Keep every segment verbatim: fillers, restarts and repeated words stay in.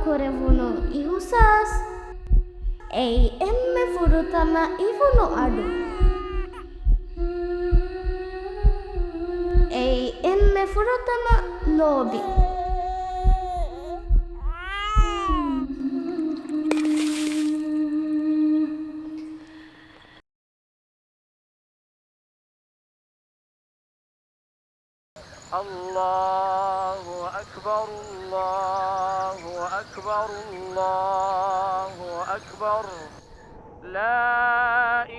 ކުރެވުނު އިހުސާސް. އެއީ އެންމެ ފުރަތަމަ އިވުނު އަޑު. އެއީ އެންމެ ފުރަތަމަ ލޯބި. الله أكبر، الله أكبر، الله أكبر. لا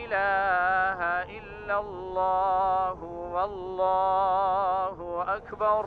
إله إلا الله، والله أكبر.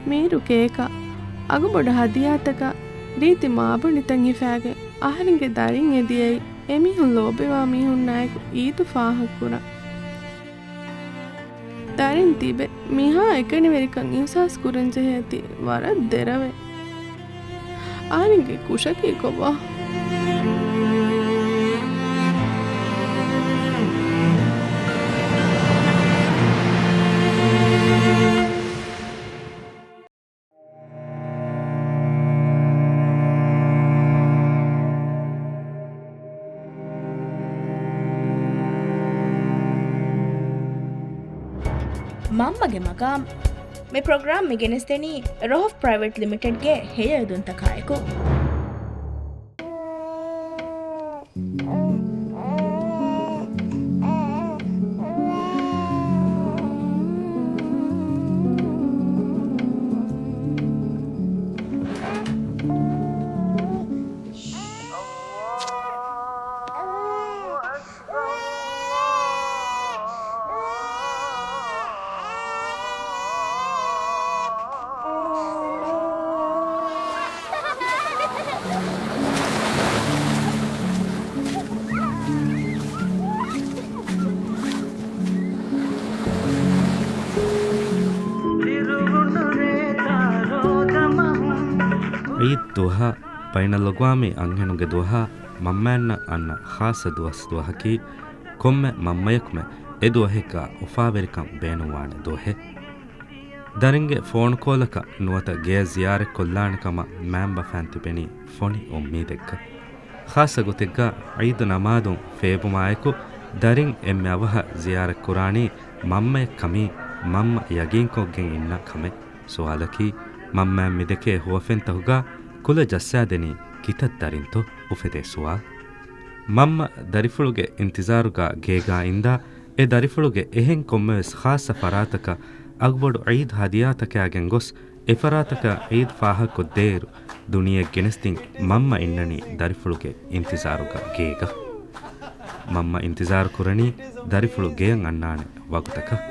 މީރު ކޭކަށް، އަގުބޮޑު ހަދިޔާތަކަށް، ރީތި މާބޮނޑިތައް ހިފާގެން، އަހަރެންގެ ދަރިން އެދިޔައީ އެމީހުން ލޯބިވާ މީހުންނާއެކު އީދު ފާހަގަކުރަން. ދަރިން ތިބެ މިހާ އެކަނިވެރިކަން އިހުސާސް ކުރަން ޖެހޭތީ ވަރަށް ދެރަވޭ. އަހަރެންގެ ކުށަކީ ކޮބާ؟ މަންމަގެ މަގާމް. މި ޕްރޮގްރާމް މި ގެނެސްދެނީ ރޮހަފް ޕްރައިވެޓް ލިމިޓެޑްގެ ހެޔޮއެދުންތަކާއެކު. ޢީދު ދުވަހާ، ބައިނަލްއަގްވާމީ އަންހެނުންގެ ދުވަހާ، މަންމައަންނަށް އަންނަ ޚާއްޞަ ދުވަސް ދުވަހަކީ، ކޮންމެ މަންމަޔަކުމެ އެ ދުވަހެއްގަ އުފާވެރިކަން ބޭނުންވާނެ ދުވަހެއް. ދަރިންގެ ފޯނުކޯލަކަށް ނުވަތަ ގެޔަށް ޒިޔާރަތްކޮށްލާނެ ކަމަށް މައިންބަފައިން ތިބެނީ ފޮނި އުއްމީދެއްގަ. ޚާއްޞަ ގޮތެއްގަ ޢީދު ނަމާދުން ފޭބުމާއެކު ދަރިން އެންމެ އަވަހަށް ޒިޔާރަތްކުރާނީ މަންމައެއްކަމީ މަންމަ ޔަގީންކޮށްގެން އިންނަ ކަމެއް. ސުވާލަކީ، މަންމައަށް މިދެކޭ ހުވަފެންތަކުގަ ކުލަ ޖައްސާދެނީ ކިތައް ދަރިންތޯ އުފެދޭ ސުވާލު. މަންމަ ދަރިފުޅުގެ އިންތިޒާރުގަ ގޭގަ އިންދާ، އެ ދަރިފުޅުގެ އެހެން ކޮންމެވެސް ޚާއްޞަ ފަރާތަކަށް އަގުބޮޑު ޢީދު ހަދިޔާތަކާގެން ގޮސް، އެފަރާތަކަށް ޢީދު ފާހަގަކޮށްދޭއިރު، ދުނިޔެއަށް ގެނެސްދިން މަންމަ އިންނަނީ ދަރިފުޅުގެ އިންތިޒާރުގަ ގޭގަ. މަންމަ އިންތިޒާރު ކުރަނީ ދަރިފުޅު ގެޔަށް އަންނާނެ ވަގުތަކަށް.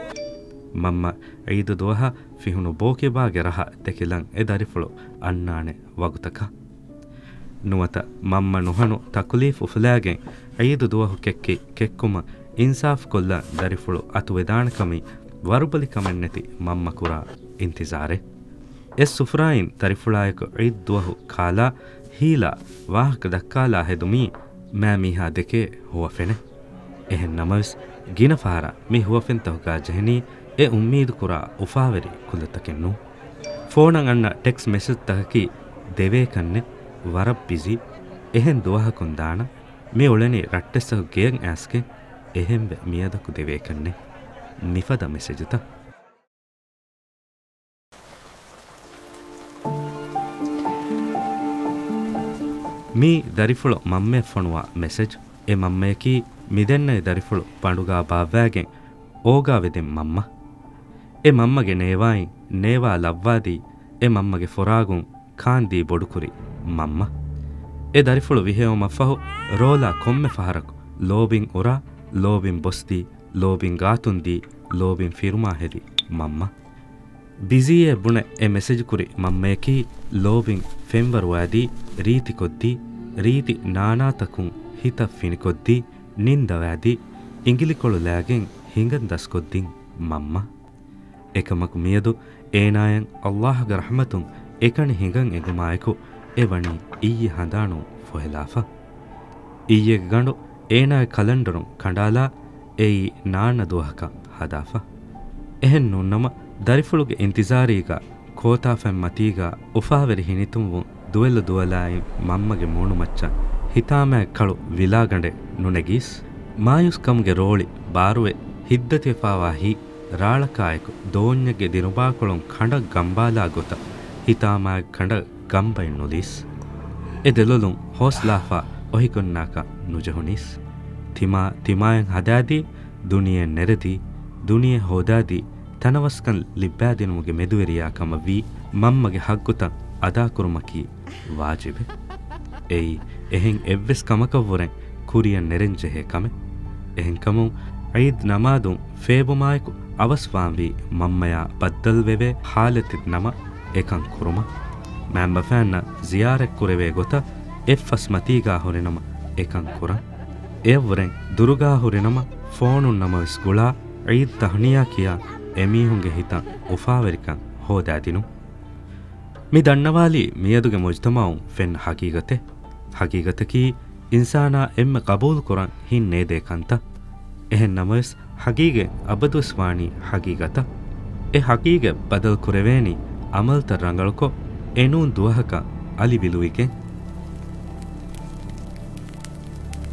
މަންމަ ޢީދު ދުވަހަށް ފިހުނު ބޯކިބާގެ ރަހަ ދެކިލަން އެ ދަރިފުޅު އަންނާނެ ވަގުތަކަށް. ނުވަތަ މަންމަ ނުހަނު ތަކުލީފް އުފުލާގެން ޢީދު ދުވަހު ކެއްކި ކެއްކުމަށް އިންސާފުކޮށްލަން ދަރިފުޅު އަތުވެދާނެކަމީ ވަރުބަލިކަމެއްނެތި މަންމަ ކުރާ އިންތިޒާރެއް. އެ ސުފުރާއިން ދަރިފުޅާއެކު ޢީދު ދުވަހު ކާލާ، ހީލާ، ވާހަކަ ދައްކާލާ ހެދުމީ މާ މީހާ ދެކޭ ހުވަފެނެއް. އެހެން ނަމަވެސް، ގިނަ ފަހަރަށް މި ހުވަފެންތަކުގަ ޖެހެނީ އެ އުއްމީދު ކުރާ އުފާވެރި ކުލަތަކެއް ނޫން. ފޯނަށް އަންނަ ޓެކްސްޓް މެސެޖްތަކަކީ ދެވޭކަންނެއް، ވަރަށް ބިޒީ، އެހެން ދުވަހަކުން ދާނަން، މި އުޅެނީ ރައްޓެއްސަކު ގެޔަށް އައިސްގެން، އެހެންވެ މިއަދަކު ދެވޭކަންނެއް. މިފަދަ މެސެޖުތައް. މީ ދަރިފުޅު މަންމައަށް ފޮނުވާ މެސެޖް. އެ މަންމަޔަކީ މިދެންނެވި ދަރިފުޅު ބަނޑުގާ ބާއްވާގެން އޯގާވެދިން މަންމަ. އެ މަންމަގެ ނޭވާއިން ނޭވާ ލައްވާދީ، އެ މަންމަގެ ފުރާގުން ކާންދީ ބޮޑުކުރި މަންމަ. އެ ދަރިފުޅު ވިހެއުމަށްފަހު ރޯލާ ކޮންމެ ފަހަރަކު ލޯބިން އުރާ، ލޯބިން ބޮސްދީ، ލޯބިން ގާތުން ދީ، ލޯބިން ފިރުމާ ހެދި މަންމަ. ބިޒީއޭ ބުނެ އެ މެސެޖް ކުރި މަންމަޔަކީ ލޯބިން ފެންވަރުވާދީ، ރީތިކޮށްދީ، ރީތި ނާނާތަކުން ހިތަށް ފިނިކޮށްދީ، ނިންދަވާދީ، އިނގިލިކޮޅު ލައިގެން ހިނގަން ދަސްކޮށްދިން މަންމަ. އެކަމަކު މިއަދު އޭނާޔަށް އައްލާހުގެ ރަޙްމަތުން އެކަނި ހިނގަން އެނގުމާއެކު އެ ވަނީ އިއްޔެ ހަނދާނުން ފޮހެލާފަ. އިއްޔެގެ ގަނޑު އޭނާގެ ކަލަންޑަރުން ކަނޑާލާ އެއީ ނާންނަ ދުވަހަކަށް ހަދާފަ. އެހެން ނޫންނަމަ ދަރިފުޅުގެ އިންތިޒާރީގަ ކޯތާފަތް މަތީގަ އުފާވެރި ހިނިތުންވުން ދުވެލު ދުވަލާއި މަންމަގެ މޫނުމައްޗަށް ހިތާމައިގެ ކަޅު ވިލާގަނޑެއް ނުނެގީސް. މާޔޫސްކަމުގެ ރޯޅި ބާރުވެ ހިތްދަތިވެފާވާ ހިތް ރާޅަކާއެކު ދޯންޏެއްގެ ދިނުބާކޮޅުން ކަނޑަށް ގަނބާލާ ގޮތަށް ހިތާމައިގެ ކަނޑަށް ގަނބައެއް ނުލީސް. އެ ދެލޮލުން ހޯސްލާފާ އޮހިކޮންނާކަށް ނުޖެހުނީސް. ތިމާ ތިމާޔަށް ހަދާދީ، ދުނިޔެ ނެރެދީ، ދުނިޔެ ހޯދާދީ، ތަނަވަސްކަން ލިއްބާދިނުމުގެ މެދުވެރިޔާ ކަމަށްވީ މަންމަގެ ހައްގުތައް އަދާކުރުމަކީ ވާޖިބެއް. އެއީ އެހެން އެއްވެސް ކަމަކަށްވުރެން ކުރިޔަށް ނެރެންޖެހޭ ކަމެއް. އެހެންކަމުން ޢީދް ނަމާދުން ފޭބުމާއެކު އަވަސްވާންވީ މަންމަޔާ ބައްދަލުވެވޭ ޙާލަތެއް ނަމަ އެކަން ކުރުމަށް. މައިންބަފައިންނަށް ޒިޔާރަތްކުރެވޭ ގޮތަށް އެއްފަސް މަތީގާ ހުރިނަމަ އެކަން ކުރަން. އެއަށްވުރެން ދުރުގާ ހުރިނަމަ ފޯނުން ނަމަވެސް ގުޅާ ޢީދް ތަހުނިޔާ ކިޔާ އެމީހުންގެ ހިތަށް އުފާވެރިކަން ހޯދާދިނުން. މި ދަންނަވާލީ މިއަދުގެ މުޖްތަމަޢުން ފެންނަ ޙަޤީޤަތެއް. ޙަޤީޤަތަކީ އިންސާނާ އެންމެ ޤަބޫލުކުރަން ހިތް ނޭދޭ ކަންތައް. އެހެން ނަމަވެސް، ޙަޤީޤަތް އަބަދުވެސް ވާނީ ޙަޤީޤަތަށް. އެ ޙަޤީޤަތް ބަދަލު ކުރެވޭނީ ޢަމަލުތައް ރަނގަޅުކޮށް، އެނޫން ދުވަހަކަށް އަލި ވިލުވިގެން.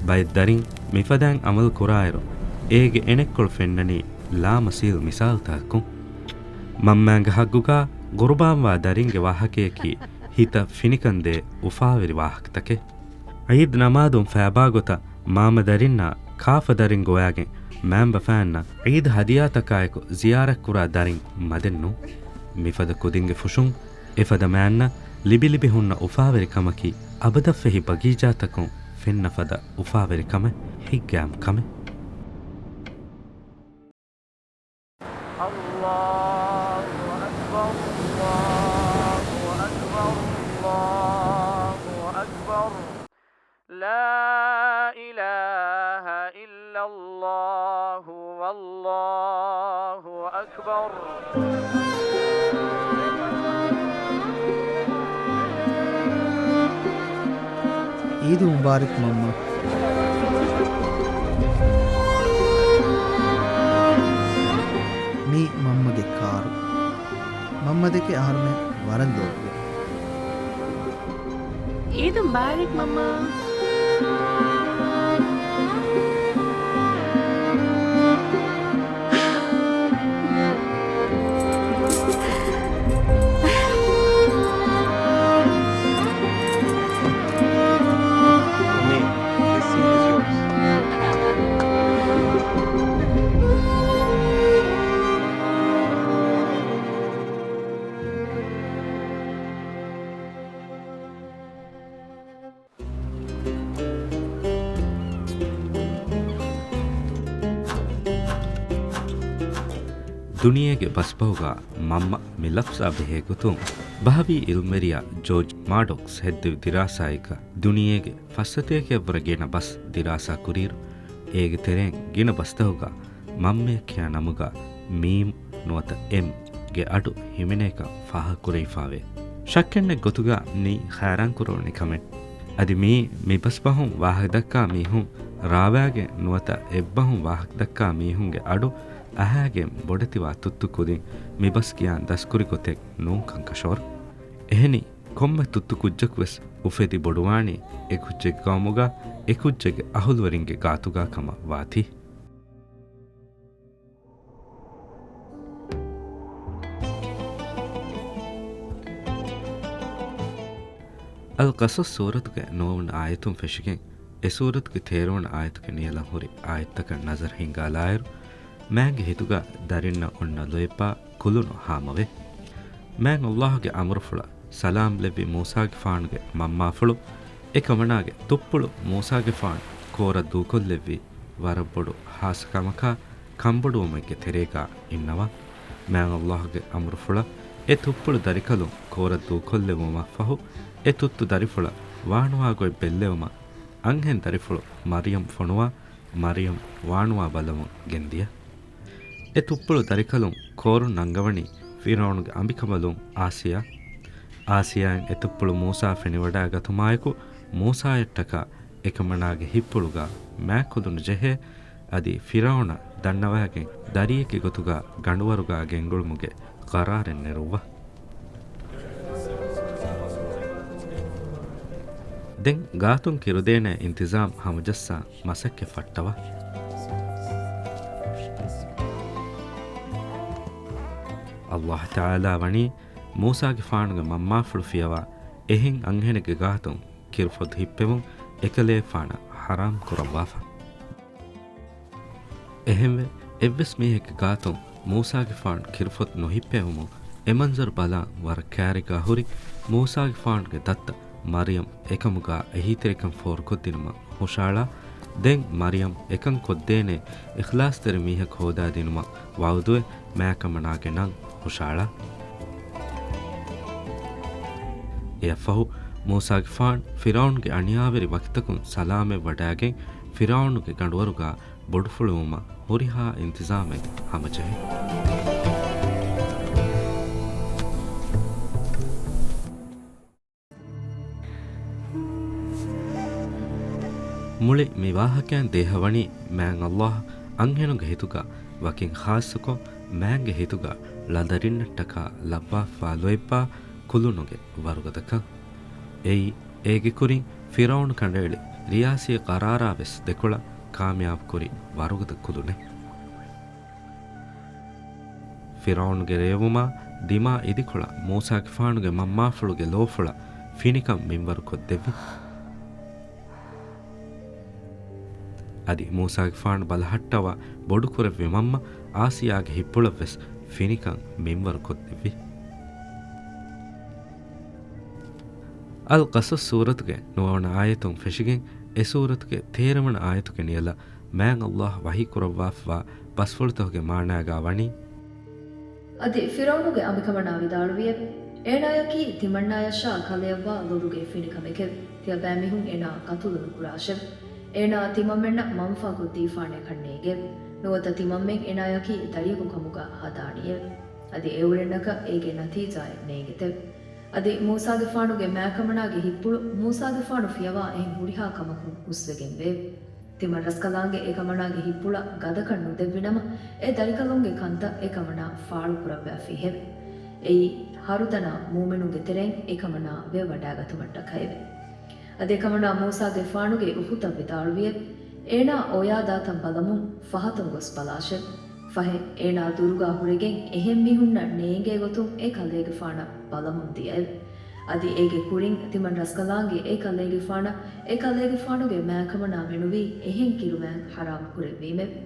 ބައެއް ދަރިން މިފަދައިން ޢަމަލު ކުރާއިރު، އޭގެ އެނެއްކޮޅު ފެންނަނީ ލާމަސީލު މިސާލުތަކަކުން. މަންމައިންގެ ޙައްޤުގަ ޤުރުބާންވާ ދަރިންގެ ވާހަކަޔަކީ ހިތަށް ފިނިކަންދޭ އުފާވެރި ވާހަކަތަކެއް. ޢީދް ނަމާދުން ފައިބާގޮތަށް މާމަ ދަރިންނާ ކާފަ ދަރިން ގޮވާގެން މައިންބަފައިންނަށް ޢީދް ހަދިޔާތަކާއެކު ޒިޔާރަތްކުރާ ދަރިން މަދެއް ނޫން. މިފަދަ ކުދިންގެ ފުށުން އެފަދަ މައިންނަށް ލިބިލިބި ހުންނަ އުފާވެރިކަމަކީ އަބަދަށްފެހި ބަގީޗާތަކުން ފެންނަ ފަދަ އުފާވެރިކަމެއް، ހިތްގައިމު ކަމެއް. الله أكبر، الله أكبر، الله أكبر. لا إله إلا الله، والله أكبر. ޢީދު މުބާރަކް މަންމާ. މީ މަންމަގެ ކާރު. މަންމަ ދެކެ އަހަރުމެން ވަރަށް ލޯބިވޭ. ޢީދު މުބާރަކް މަންމާ. ދުނިޔޭގެ ބަސްބަހުގަ މަންމަ މި ލަފްޒާ ބެހޭ ގޮތުން، ބަހަވީ އިލްމުވެރިޔާ ޖޯޖް މާޑޮކްސް ހެއްދެވި ދިރާސާއެއްގަ ދުނިޔޭގެ ފައްސަތޭކައަށްވުރެ ގިނަ ބަސް ދިރާސާ ކުރިއިރު، އޭގެ ތެރެއިން ގިނަ ބަސްތަކުގަ މަންމަޔަށް ކިޔާ ނަމުގަ މީމް ނުވަތަ އެމް ގެ އަޑު ހިމެނޭކަން ފާހަގަކުރެވިފާވޭ. ޝައްކެއްނެތް ގޮތުގަ މީ ހައިރާންކުރެވުނު ކަމެއް. އަދި މީ މި ބަސްބަހުން ވާހަކަދައްކާ މީހުން ރާވާގެން ނުވަތަ އެއްބަހުން ވާހަކަދައްކާ މީހުންގެ އަޑު އަހާގެން ބޮޑެތިވާ ތުއްތު ކުދިން މި ބަސް ކިޔާން ދަސްކުރި ގޮތެއް ނޫން ކަންކަށަވަރު. އެހެނީ، ކޮންމެ ތުއްތު ކުއްޖަކުވެސް އުފެދި ބޮޑުވާނީ އެ ކުއްޖެއްގެ ގައުމުގަ އެ ކުއްޖެއްގެ އަހުލުވެރިންގެ ގާތުގަ ކަމަށް ވާތީ. އަލްޤަޞަޞް ސޫރަތުގެ ނުވަވަނަ އާޔަތުން ފެށިގެން، އެ ސޫރަތުގެ ތޭރަވަނަ އާޔަތުގެ ނިޔަލަށް ހުރި އާޔަތްތަކަށް ނަޒަރު ހިންގާލާއިރު، މާތްގެ ހިތުގަ ދަރިންނަށް އޮންނަ ލޯތްބާ ކުލުނު ހާމަވޭ. މާތް ﷲ ގެ އަމުރުފުޅަށް ސަލާމް ލެއްވި މޫސާގެފާނުގެ މަންމާފުޅު އެކަމަނާގެ ތުއްޕުޅު މޫސާގެފާނު ކޯރަށް ދޫކޮށްލެއްވީ ވަރަށް ބޮޑު ހާއްސަ ކަމަކާ ކަންބޮޑުވުމެއްގެ ތެރޭގާ އިންނަވާ. މާތް ﷲގެ އަމުރުފުޅަށް އެ ތުއްޕުޅު ދަރިކަލުން ކޯރަށް ދޫކޮށްލެއްވުމަށްފަހު، އެ ތުއްތު ދަރިފުޅަށް ވާނުވާ ގޮތް ބެއްލެވުމަށް އަންހެން ދަރިފުޅު މަރްޔަމް ފޮނުވާ، މަރްޔަމް ވާނުވާ ބަލަމުން ގެންދިޔަ. އެ ތުއްޕުޅު ދަރިކަލުން ކޯރުން ނަންގަވަނީ ފިރްޢައުނުގެ އަނބިކަނބަލުން އާސިޔާ. އާސިޔާއިން އެ ތުއްޕުޅު މޫސާ ފެނިވަޑައިގަތުމާއެކު، މޫސާޔަށްޓަކާ އެކަމަނާގެ ހިތްޕުޅުގާ މާތްކޮށްލުން ޖެހޭ، އަދި ފިރްޢައުނަށް ދަންނަވާގެން ދަރިއެއްގެ ގޮތުގާ ގަނޑުވަރުގާ ގެންގުޅުމުގެ ޤަރާރެއް ނެރުއްވާ. ދެން ގާތުން ކިރުދޭނެ އިންތިޒާމް ހަމަޖައްސާ މަސައްކަތް ފައްޓަވާ. ﷲ ތަޢާލާ ވަނީ މޫސާގެފާނުގެ މަންމާފުޅު ފިޔަވާ އެހެން އަންހެނެއްގެ ގާތުން ކިރުފޮދު ހިއްޕެވުން އެކަލޭގެފާނަށް ޙަރާމް ކުރައްވާފަ. އެހެންވެ، އެއްވެސް މީހެއްގެ ގާތުން މޫސާގެފާނު ކިރުފޮދު ނުހިއްޕެވުމުން އެ މަންޒަރު ބަލާން ވަރަށް ކާރިގާ ހުރި މޫސާގެފާނުގެ ދައްތަ މަރްޔަމް އެކަމުގާ އެހީތެރިކަން ފޯރުކޮށްދިނުމަށް ހުށައަޅާ. ދެން މަރްޔަމް އެކަން ކޮށްދޭނެ އިޚްލާޞްތެރި މީހަކު ހޯދާދިނުމަށް ވަޢުދުވެ، މާތް ކަމަނާގެ ނަން ހުށައަޅާ. އެއަށްފަހު، މޫސާގެފާނު ފިރްޢައުނުގެ އަނިޔާވެރި ވަކިތަކުން ސަލާމަތްވަޑައިގެން، ފިރްޢައުނުގެ ގަނޑުވަރުގާ ބޮޑުފުޅުވުމަށް ހުރިހާ އިންތިޒާމެއް ހަމަޖެހޭ. މުޅި މި ވާހަކައިން ދޭހަވަނީ މާތް ﷲ އަންހެނުންގެ ހިތުގަ ވަކިން ޚާއްޞަކޮށް، މާތްގެ ހިތުގަ ޅަދަރިންނަށްޓަކާ ލައްވާފާ ލޯތްބާ ކުލުނުގެ ވަރުގަދަކަން. އެއީ، އޭގެ ކުރިން ފިރްޢައުނު ކަނޑައެޅި ރިޔާސީ ޤަރާރާ ވެސް ދެކޮޅަށް ކާމިޔާބު ކުރި ވަރުގަދަ ކުލުނެއް. ފިރްޢައުނުގެ ރޭވުމާ ދިމާ އިދިކޮޅަށް މޫސާގެފާނުގެ މަންމާފުޅުގެ ލޯފުޅަށް ފިނިކަން މިންވަރު ކޮށްދެއްވި. އަދި މޫސާގެފާނު ބަލަހައްޓަވާ ބޮޑުކުރެއްވި މަންމަ އާސިޔާގެ ހިތްޕުޅަށް ވެސް ފިނިކަން މިންވަރު ކޮށްދެއްވި. އަލް ޤަޞަޞް ސޫރަތުގެ ނުވަވަނަ އާޔަތުން ފެށިގެން، އެ ސޫރަތުގެ ތޭރަވަނަ އާޔަތުގެ ނިޔަލަށް މާތް ﷲ ވަޙީ ކުރައްވާފަވާ ބަސްފުޅުތަކުގެ މާނާގާ ވަނީ، އަދި ފިރްޢައުނުގެ އަނބިކަމަނާ ވިދާޅުވިއެވެ. އޭނާޔަކީ ތިމަންނާޔަށާ ކަލެޔަށްވާ ލޮލުގެ ފިނިކަމެކެވެ. ތިޔަބައިމީހުން އޭނާ ޤަތުލު ނުކުރާށެވެ. އޭނާ ތިމަންމެންނަށް މަންފާ ކޮށްދީފާނެކަން ނޭނގެއެވެ. ނުވަތަ ތިމަންމެން އޭނާޔަކީ ދަރިއަކު ކަމުގަ ހަދާނީއެވެ. އަދި އެއުރެންނަކަށް އޭގެ ނަތީޖާއެއް ނޭނގެތެވެ. އަދި މޫސާގެފާނުގެ މާތްކަމަނާގެ ހިތްޕުޅު މޫސާގެފާނު ފިޔަވާ އެހެން ހުރިހާ ކަމަކުން ހުސްވެގެންވެއެވެ. ތިމަން ރަސްކަލާނގެ އެކަމަނާގެ ހިތްޕުޅަށް ގަދަކަން ނުދެއްވިނަމަ، އެ ދަރިކަލުންގެ ކަންތައް އެކަމަނާ ފާޅުކުރައްވާފިހެވެ. އެއީ، ހަރުދަނާ މުއުމިނުންގެ ތެރެއިން އެކަމަނާ ވެވަޑައިގަތުމަށްޓަކައެވެ. އަދި އެކަމަނާ މޫސާގެފާނުގެ އުޚުތަށް ވިދާޅުވިއެވެ. އޭނާ އޮޔާދާތަން ބަލަމުން ފަހަތުން ގޮސް ބަލާށެވެ. ފަހެ، އޭނާ ދުރުގާ ހުރެގެން އެހެން މީހުންނަށް ނޭނގޭ ގޮތުން އެ ކަލޭގެފާނަށް ބަލަމުން ދިޔައެވެ. އަދި އޭގެ ކުރިން ތިމަން ރަސްކަލާނގެ އެ ކަލޭގެފާނަށް އެ ކަލޭގެފާނުގެ މާތްކަމަނާ މެނުވީ އެހެން ކިރުމާތް ޙަރާމް ކުރެއްވީމެވެ.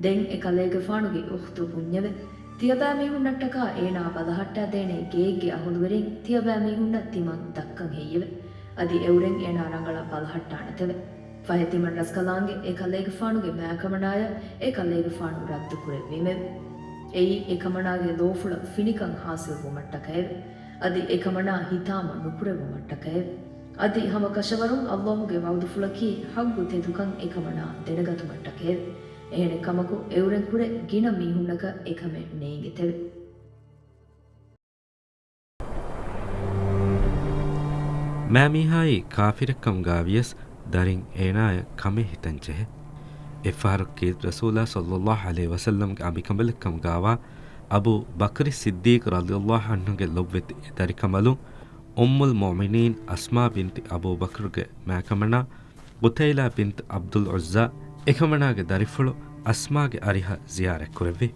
ދެން އެ ކަލޭގެފާނުގެ އުޚްތު ބުންޏެވެ. ތިޔަބައިމީހުންނަށްޓަކާ އޭނާ ބަލަހައްޓާދޭނެ ގެއެއްގެ އަހުލުވެރިން ތިޔަބައިމީހުންނަށް ތިމަން ދައްކަން ހެއްޔެވެ؟ އަދި އެއުރެން އޭނާ ރަނގަޅަށް ބަލަހައްޓާނެތެވެ. ފަހެ ތިމަން ރަސްކަލާނގެ އެ ކަލޭގެފާނުގެ މާތްކަމަނާޔަށް އެ ކަލޭގެފާނު ރައްދު ކުރެއްވީމެވެ. އެއީ އެކަމަނާގެ ލޯފުޅަށް ފިނިކަން ޙާޞިލްވުމަށްޓަކައެވެ. އަދި އެކަމަނާ ހިތާމަ ނުކުރެއްވުމަށްޓަކައެވެ. އަދި ހަމަ ކަށަވަރުން ﷲގެ ވަޢުދުފުޅަކީ ޙައްޤު ތެދުކަން އެކަމަނާ ދެނެގަތުމަށްޓަކައެވެ. އެހެނެއް ކަމަކު، އެއުރެން ކުރެ ގިނަ މީހުންނަކަށް އެކަމެއް ނޭނގެތެވެ. މާމީހާއީ ކާފިރެއްކަމުގާވިޔަސް ދަރިން އޭނާޔަށް ކަމެއް ހިތަންޖެހޭ. އެއްފަހަރަކު ކީރިތި ރަސޫލާ ޞައްލައްލާހު ޢަލައިހި ވަސައްލަމްގެ އަނބިކަނބަލެއްކަމުގާވާ އަބޫ ބަކްރި ޞިއްދީޤް ރަޟިޔައްލާހު ޢަންހުގެ ލޮބުވެތި ދަރިކަނބަލުން އުއްމުލް މުއުމިނީން އަސްމާ ބިންތި އަބޫ ބަކްރުގެ މާކަމަނާ ޤުތައިލާ ބިންތު ޢަބްދުލް ޢުއްޒާ އެކަމަނާގެ ދަރިފުޅު އަސްމާގެ އަރިހަށް ޒިޔާރަތްކުރެއްވި.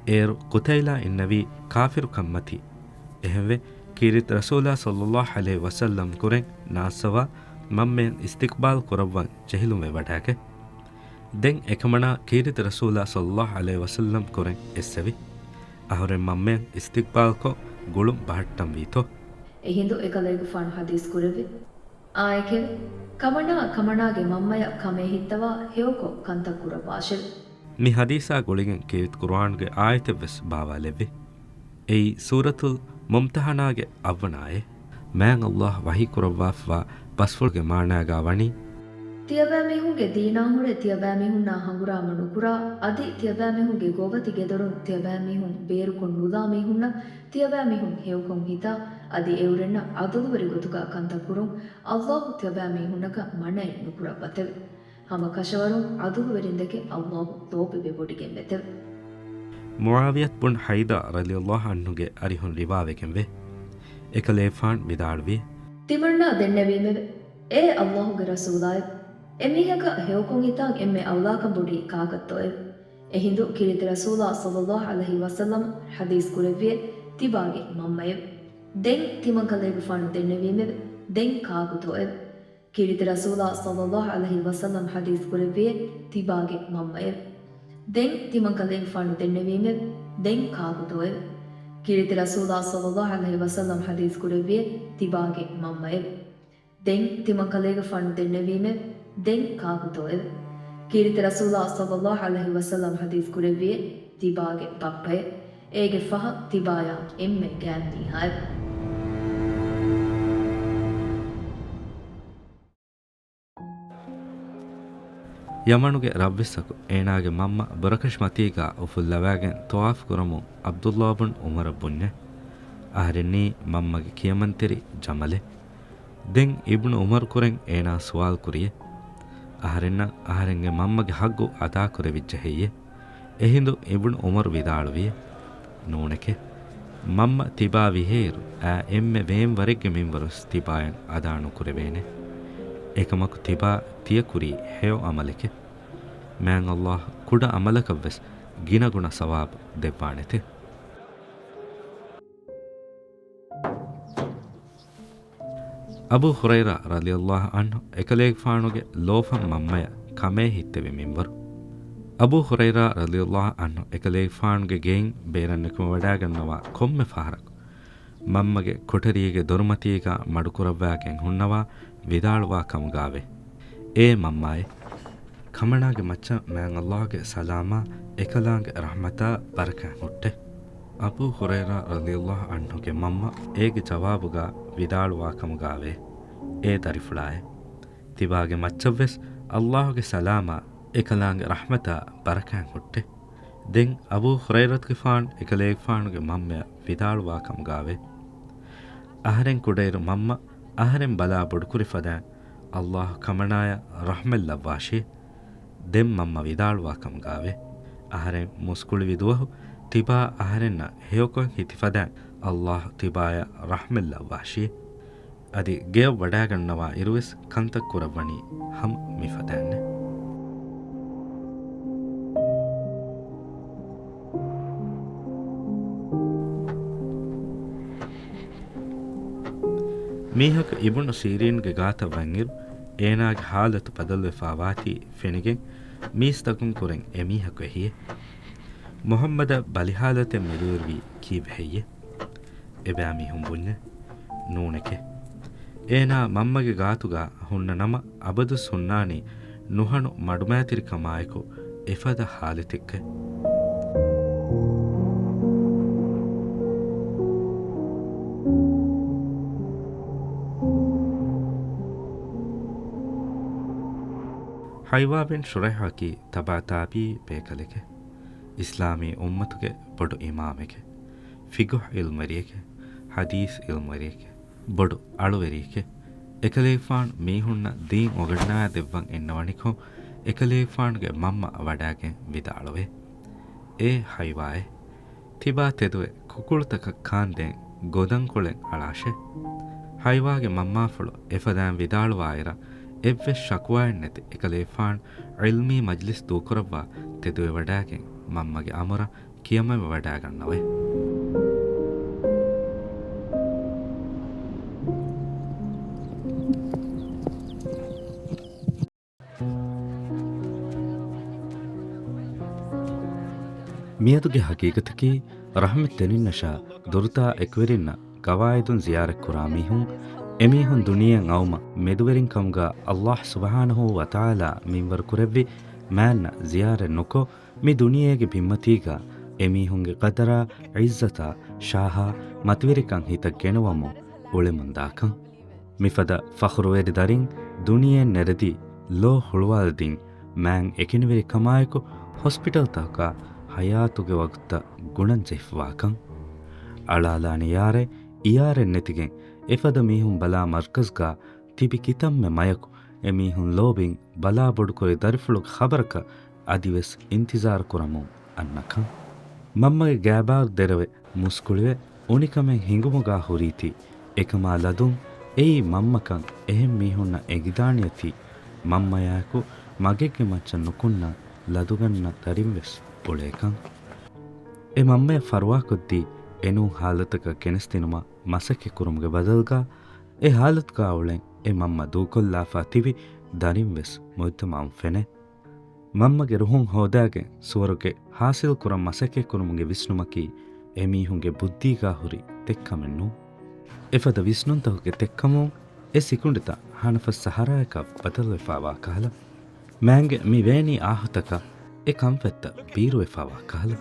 އޭރު ޤުތައިލާ އިންނެވީ ކާފިރުކަންމަތީ. އެހެންވެ، ކީރިތި ރަސޫލާ ޞައްލައްލާހު ޢަލައިހި ވަސައްލަމް ކުރެން ނާއްސަވާ މަންމައަށް އިސްތިޤްބާލް ކުރައްވަން ޖެހިލުންވެވަޑައިގެ. ދެން އެކަމަނާ ކީރިތި ރަސޫލާ ޞައްލައްލާހު ޢަލައިހި ވަސައްލަމް ކުރެން އެއްސެވި. އަހުރެން މަންމައަށް އިސްތިޤްބާލްކޮށް ގުޅުން ބަހައްޓަންވީތޯ. އެހިނދު އެކަލޭގެފާނު ޙަދީޘް ކުރެއްވި. އާއެކެވެ. ކަމަނާ، ކަމަނާގެ މަންމަޔަށް ކަމޭ ހިއްތަވާ ހެޔޮކޮށް ކަންތައް ކުރައްވާށެވެ. މި ޙަދީޘާ ގުޅިގެން ކީރިތި ޤުރުއާންގެ އާޔަތެއްވެސް ބާވާލެއްވި. އެއީ ސޫރަތުލް މުމްތަޙަނާގެ އަށްވަނަ އާޔަތް. މާތް ﷲ ވަޙީ ކުރައްވާފަވާ ބަސްފުޅުގެ މާނާގާ ވަނީ، ތިޔަބައިމީހުންގެ ދީނާ ހުރެ ތިޔަބައިމީހުންނާ ހަނގުރާމަ ނުކުރާ، އަދި ތިޔަބައިމީހުންގެ ގޯވަތި ގެދޮރުން ތިޔަބައިމީހުން ބޭރުކޮށް ނުލާ މީހުންނަށް ތިޔަބައިމީހުން ހެޔޮކޮށް ހިތާ، އަދި އެއުރެންނަށް ޢަދުލުވެރި ގޮތުގާ ކަންތައް ކުރުން ﷲ ތިޔަބައިމީހުންނަކަށް މަނައެއް ނުކުރައްވަތެވެ. ހަމަ ކަށަވަރުން ޢަދުލުވެރިންދެކެ ﷲ ލޯބިވެވޮޑިގެންވެތެވެ. މުޢާވިޔަތު ބުން ޙައިދާ ރަޟިޔަﷲ ޢަންހުގެ އަރިހުން ރިވާވެގެންވޭ. އެކަލޭގެފާނު ވިދާޅުވި، ތިމަންނާ ދެންނެވީމެވެ. އޭ ﷲގެ ރަސޫލާއެވެ! އެމީހަކަށް ހެޔޮކޮށް ހިތާން އެންމެ އައުލާކަނބޮޑީ ކާކަށްތޯއެވެ؟ އެހިނދު ކީރިތި ރަސޫލާ ޞައްލަﷲ ޢަލައިހި ވަސައްލަމަ ޙަދީޘް ކުރެއްވިއެވެ. ތިބާގެ މަންމައެވެ. ދެން ތިމަންކަލޭގެފާނު ދެންނެވީމެވެ. ދެން ކާކުތޯއެވެ؟ ކީރިތި ރަސޫލާ ޞައްލަﷲ ޢަލައިހި ވަސައްލަމަ ޙަދީޘް ކުރެއްވިއެވެ. ތިބާގެ މަންމައެވެ. ދެން ތިމަންކަލޭގެފާނު ދެންނެވީމެވެ. ދެން ކާކުތޯއެވެ؟ ކީރިތި ރަސޫލާ ޞައްލަﷲ ޢަލައިހި ވަސައްލަމަ ޙަދީޘް ކުރެއްވިއެވެ. ތިބާގެ މަންމައެވެ. ދެން ތިމަންކަލޭގެފާނު ދެންނެވީމެވެ. ދެން ކާކުތޯއެވެ؟ ކީރިތި ރަސޫލާ ޞައްލަﷲ ޢަލައިހި ވަސައްލަމަ ޙަދީޘް ކުރެއްވިއެވެ. ތިބާގެ ބައްޕައެވެ. އޭގެ ފަހަށް ތިބާޔާ އެންމެ ގާތް މީހާއެވެ. ޔަމަނުގެ ރަށްވިއްސަކު އޭނާގެ މަންމަ ބުރަކަށި މަތީގާ އުފުއްލަވާގެން ޠަވާފު ކުރަމުން ޢަބްދުﷲ ބުން ޢުމަރަށް ބުންޏެވެ. އަހަރެންނީ މަންމަގެ ކިޔަމަންތެރި ޖަމަލެއް. ދެން އިބްނު ޢުމަރު ކުރެން އޭނާ ސުވާލު ކުރިއެވެ. އަހަރެންނަށް އަހަރެންގެ މަންމަގެ ޙައްޤު އަދާ ކުރެވިއްޖެ ހެއްޔެވެ؟ އެހިނދު އިބްނު ޢުމަރު ވިދާޅުވިއެވެ. ނޫނެކެ. މަންމަ ތިބާ ވިހޭއިރު އާ އެންމެ ވޭން ވަރެއްގެ މިންވަރުވެސް ތިބާޔަށް އަދާ ނުކުރެވޭނެ. އެކަމަކު ތިބާ ތިޔަ ކުރީ ހެޔޮ ޢަމަލެކެވެ. މާތް ﷲ ކުޑަ ޢަމަލަކަށްވެސް ގިނަގުނަ ސަވާބު ދެއްވާނެތެވެ. އަބޫ ހުރައިރާ ރަޟިޔަﷲ ޢަންހު އެކަލޭގެފާނުގެ ލޯފަން މަންމަޔަށް ކަމޭ ހިއްތެވި މިންވަރު. އަބޫ ހުރައިރާ ރަޟިޔަﷲ ޢަންހު އެކަލޭގެފާނުގެ ގެއިން ބޭރަށް ނިކުމެވަޑައިގަންނަވާ ކޮންމެ ފަހަރަކު، މަންމަގެ ކޮޓަރީގެ ދޮރުމަތީގާ މަޑުކުރައްވާގެން ހުންނަވާ ވިދާޅުވާ ކަމުގާވޭ، އޭ މަންމާއޭ! ކަމަނާގެ މައްޗަށް މާތް ﷲގެ ސަލާމާ އެކަލާނގެ ރަޙްމަތާ ބަރަކާތް ހުއްޓޭ. އަބޫ ހުރައިރާ ރަޟިޔަﷲ ޢަންހުގެ މަންމަ އޭގެ ޖަވާބުގާ ވިދާޅުވާ ކަމުގާވޭ، އޭ ދަރިފުޅާއޭ! ތިބާގެ މައްޗަށްވެސް ﷲގެ ސަލާމާ އެކަލާނގެ ރަޙްމަތާ ބަރަކާތް ހުއްޓޭ. ދެން އަބޫ ހުރައިރަތުގެފާނު އެކަލޭގެފާނުގެ މަންމަޔަށް ވިދާޅުވާ ކަމުގާވޭ، އަހަރެން ކުޑައިރު މަންމަ އަހަރެން ބަލާ ބޮޑުކުރި ފަދައިން ﷲ ކަމަނާޔަށް ރަޙްމަތް ލައްވާށި. ދެން މަންމަ ވިދާޅުވާ ކަމުގާވޭ، އަހަރެން މުސްކުޅިވި ދުވަހު ތިބާ އަހަރެންނަށް ހެޔޮކޮށް ހިތިފަދައިން ﷲ ތިބާޔަށް ރަޙްމަތް ލައްވާށި. އަދި ގެޔަށް ވަޑާގަންނަވާ އިރުވެސް ކަންތައް ކުރައްވަނީ ހަމަ މިފަދައިންނޭ. މީހަކު އިބްނު ސީރީންގެ ގާތަށް ވަންއިރު، އޭނާގެ ޙާލަތު ބަދަލުވެފާވާތީ ފެނިގެން، މީސްތަކުން ކުރެން އެމީހަކު އެހިއެވެ. މުޙައްމަދަށް ބަލި ޙާލަތެއް މިލިއުއްވީ ކީއްވެ ހެއްޔެވެ؟ އެބައިމީހުން ބުންޏެވެ. ނޫނެކެ. އޭނާ މަންމަގެ ގާތުގާ ހުންނަ ނަމަ، އަބަދުސް ހުންނާނީ ނުހަނު މަޑުމައިތިރިކަމާއެކު އެފަދަ ޙާލަތެއްގައި. ޙައިވާ ބިން ޝުރައިޙަކީ ތަބާ ތާބިޢީ ބޭކަލެކެވެ. އިސްލާމީ އުއްމަތުގެ ބޮޑު އިމާމެކެވެ. ފިޤުހު ޢިލްމުވެރިއެކެވެ. ޙަދީޘް ޢިލްމުވެރިއެކެވެ. ބޮޑު އަޅުވެރިއެކެވެ. އެކަލޭގެފާނު މީހުންނަށް ދީން އުނގަންނާ ދެއްވަން އިންނަވަނިކޮށް، އެކަލޭގެފާނުގެ މަންމަ ވަޑާގެން ވިދާޅުވޭ، އޭ ޙައިވާއޭ! ތިބާ ތެދުވެ ކުކުޅުތަކަށް ކާންދޭން ގޮދަންކޮޅެއް އަޅާށޭ. ޙައިވާގެ މަންމާފުޅު އެފަދައިން ވިދާޅުވާއިރަށް، އެއްވެސް ޝަކުވާއެއް ނެތި އެކަލޭގެފާނު ޢިލްމީ މަޖްލިސް ދޫކުރައްވާ ތެދުވެވަޑާގެން މަންމަގެ އަމުރަށް ކިޔަމަންވެވަޑާގަންނަވައި. މިއަދުގެ ޙަޤީޤަތަކީ، ރަޙްމަތް ދެނިންނަށާ ދުރުތާ އެކުވެރިންނަށް ގަވާއިދުން ޒިޔާރަތްކުރާ މީހުން އެމީހުން ދުނިޔެއަށް އައުމަށް މެދުވެރިން ކަމުގަ އައްލާހް ސުބްޙާނަހޫ ވަތަޢާލާ މިންވަރު ކުރެއްވި މާންނަ ޒިޔާރަތް ނުކޮށް، މި ދުނިޔޭގެ ބިންމަތީގަ އެމީހުންގެ ޤަދަރާ، ޢިއްޒަތާ، ޝާހާ، މަތިވެރިކަން ހިތަށް ގެނަވަމުން އުޅެމުންދާކަން. މިފަދަ ފަޚުރުވެރި ދަރިން ދުނިޔެއިން ނެރެދީ، ލޯ ހުޅުވާލަދިން، މާން އެކިނިވެރިކަމާއެކު ހޮސްޕިޓަލްތަކަކާ ޙަޔާތުގެ ވަގުތުތައް ގުނަން ޖެހިފަވާކަން. އަޅާލާނެ ޔާރެއް، އިޔާރެއް ނެތިގެން އެފަދަ މީހުން ބަލާ މަރްކަޒްގަ ތިބި ކިތަންމެ މަޔަކު އެމީހުން ލޯބިން ބަލާ ބޮޑުކުރި ދަރިފުޅުގެ ޚަބަރަކަށް އަދިވެސް އިންތިޒާރު ކުރަމުން އަންނަކަން. މަންމަގެ ގާބާރު ދެރަވެ މުސްކުޅިވެ އުނިކަމެއް ހިނގުމުގާ ހުރީތީ، އެކަމާ ލަދުން އެއީ މަންމަކަން އެހެން މީހުންނަށް އެނގިދާނެއޭތީ، މަންމަޔާއެކު މަގެއްގެ މައްޗަށް ނުކުންނަ ލަދުގަންނަ ދަރިން ވެސް އުޅޭކަން. އެ މަންމަޔަށް ފަރުވާކޮށްދީ، އެނޫން ހާލަތަކަށް ގެނެސްދިނުމަށް މަސައްކަތްކުރުމުގެ ބަދަލުގަ، އެ ހާލަތުގަ އުޅެން އެ މަންމަ ދޫކޮށްލާފަ ތިބި ދަރިން ވެސް މުޖްތަމަޢުން ފެނޭ. މަންމަގެ ރުހުން ހޯދާގެން ސުވަރުގެ ޙާޞިލްކުރަން މަސައްކަތްކުރުމުގެ ވިސްނުމަކީ އެމީހުންގެ ބުއްދީގާ ހުރި ތެއްކަމެއް ނޫން. އެފަދަ ވިސްނުންތަކުގެ ތެއްކަމުން އެ ސިކުނޑިތައް ހަނަފަސް ސަހަރާއަކަށް ބަދަލުވެފަވާ ކަހަލަ، މާންގެ މި ވޭނީ އާހުތަކަށް އެ ކަންފަތްތައް ބީރުވެފަވާ ކަހަލަ،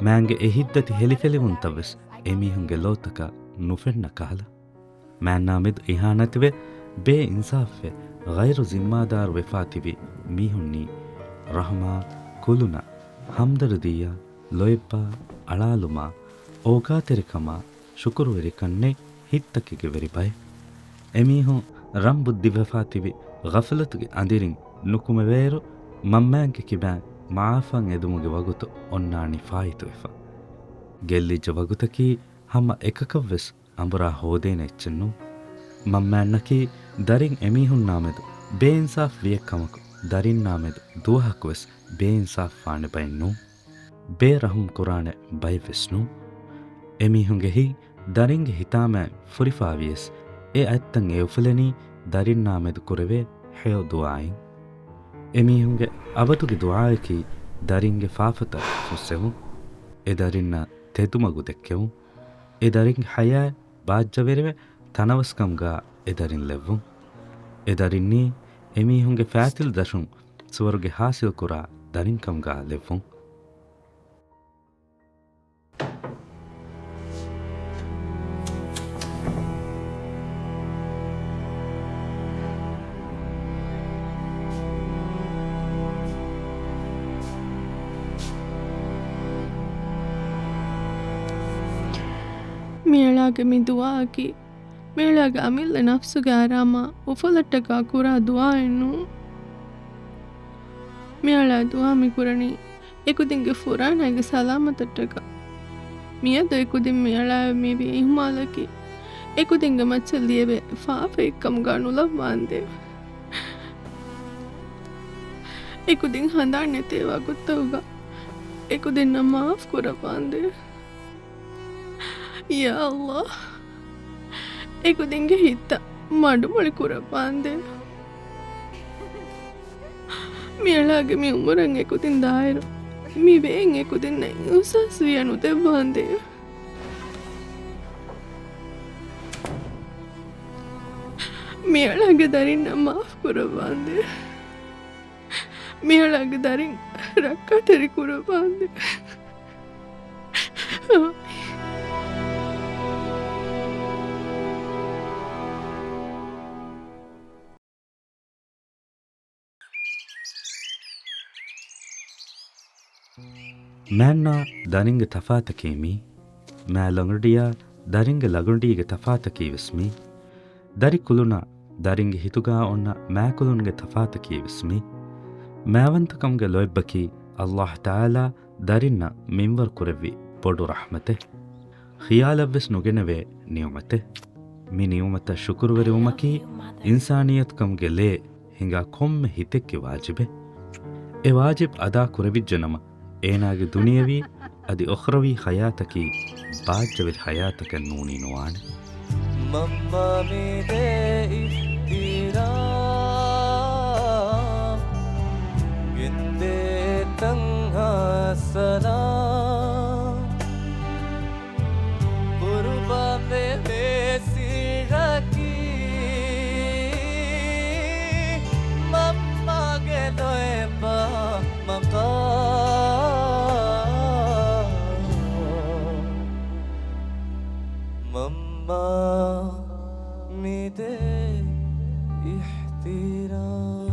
މާންގެ އެ ހިތްދަތި ހެލިފެލިވުންތައް ވެސް އެމީހުންގެ ލޯތަކަށް ނުފެންނަ ކަހަލަ، މާންނާމެދު އިހާނަތިވެ، ބޭއިންސާފްވެ، ޣައިރު ޒިންމާދާރު ވެފާ ތިބި މީހުންނީ، ރަޙުމާ، ކުލުނަ، ހަމްދަރުދީއާ، ލޯތްބާ، އަޅާލުމާ، އޯގާތެރިކަމާ، ޝުކުރުވެރިކަން ނެތް ހިތްތަކެއްގެ ވެރި ބައެއް. އެމީހުން ރަން ބުއްދިވެފާ ތިބި ޣަފްލަތުގެ އަނދިރިން ނުކުމެވޭއިރު، މަންމާގެ ކިބައިން މަޢާފަށް އެދުމުގެ ވަގުތު އޮންނާނީ ފާއިތުވެފަ. ގެއްލިއްޖެ ވަގުތަކީ ހަމަ އެކަކަށްވެސް އަނބުރާ ހޯދޭނެ އެއްޗެއް ނޫން. މަންމާންނަކީ ދަރިން އެމީހުންނާމެދު ބޭއިންސާފް ވިޔަ ކަމަކު، ދަރިންނާމެދު ދުވަހަކުވެސް ބޭއިންސާފް ވާނެ ބައެއް ނޫން. ބޭރަޙުމް ކުރާނެ ބައެއްވެސް ނޫން. އެމީހުންގެ ހިތް ދަރިންގެ ހިތާމައިން ފުރިފާވިޔަސް، އެ އަތްތައް އެއުފުލެނީ ދަރިންނާމެދު ކުރެވޭ ހެޔޮ ދުޢާއިން. އެމީހުންގެ އަބަދުގެ ދުޢާއަކީ ދަރިންގެ ފާފަތައް ފުއްސެވުން، އެ ދަރިންނަށް ތެދުމަގު ދެއްކެވުން، އެ ދަރިންގެ ޙަޔާތް ބާއްޖަވެރިވެ ތަނަވަސްކަމުގަ އެ ދަރިން ލެއްވުން. އެ ދަރިންނީ އެމީހުންގެ ފައިތިލަ ދަށުން ސުވަރުގެ ޙާޞިލްކުރާ ދަރިންކަމުގަ ލެއްވުން. މިއަޅާގެ މި ދުޢާއަކީ، މިއަޅާގެ އަމިއްލަ ނަފްސުގެ އަރާމާ އުފުލައްޓަކާ ކުރާ ދުޢާއެއް ނޫން. މިއަޅާ ދުޢާ މިކުރަނީ އެކުދިންގެ ފުރާނައިގެ ސަލާމަތަށްޓަކާ. މިއަދު އެކުދިން މިއަޅާއަށް މިވި އިހުމާލަކީ، އެކުދިންގެ މައްޗަށް ލިޔެވޭ ފާފައެއްކަމުގަ ނުލައްވާނދޭ. އެކުދިން ހަނދާން ނެތޭ ވަގުތުތަކުގަ އެކުދިންނަށް މާފް ކުރައްވާނދޭ. ޔާ ﷲ، އެކުދިންގެ ހިތްތައް މަޑުމޮޅި ކުރައްވާނދޭ. މިއަޅާގެ މި އުމުރަށް އެކުދިން ދާއިރު، މި ވޭން އެކުދިންނަށް އިހުސާސްވިޔަ ނުދެއްވާނދޭ. މިއަޅާގެ ދަރިންނަށް މާފް ކުރައްވާނދޭ. މިއަޅާގެ ދަރިން ރައްކާތެރި ކުރައްވާނދޭ. މާންނާ ދަރިންގެ ތަފާތަކީ މީ. މާ ލަނގަޑިޔާ ދަރިންގެ ލަގަނޑީގެ ތަފާތަކީ ވެސް މީ. ދަރި ކުލުނާ ދަރިންގެ ހިތުގާ އޮންނަ މާކުލުންގެ ތަފާތަކީ ވެސް މީ. މާވަންތަކަމުގެ ލޯތްބަކީ ﷲ ތަޢާލާ ދަރިންނަށް މިންވަރު ކުރެއްވި ބޮޑު ރަޙްމަތެއް. ޚިޔާލަށްވެސް ނުގެނެވޭ ނިޢުމަތެއް. މި ނިޢުމަތަށް ޝުކުރުވެރިވުމަކީ އިންސާނިއްޔަތުކަމުގެ ލޭ ހިނގާ ކޮންމެ ހިތެއްގެ ވާޖިބެއް. އެ ވާޖިބް އަދާ ކުރެވިއްޖެނަމަ، އޭނާގެ ދުނިޔަވީ އަދި އުޚްރަވީ ޙަޔާތަކީ ބާއްޖަވެރި ޙަޔާތަކެއް ނޫނީ ނުވާނެ. މަންމާ މިދޭ އިޙްތިރާމް، ގެންދޭ ތަންހާ ސަލާމް. ޤުރުބާންވެވޭ ސިއްހަކީ، މަންމާ މިދޭ އިޙްތިރާމް.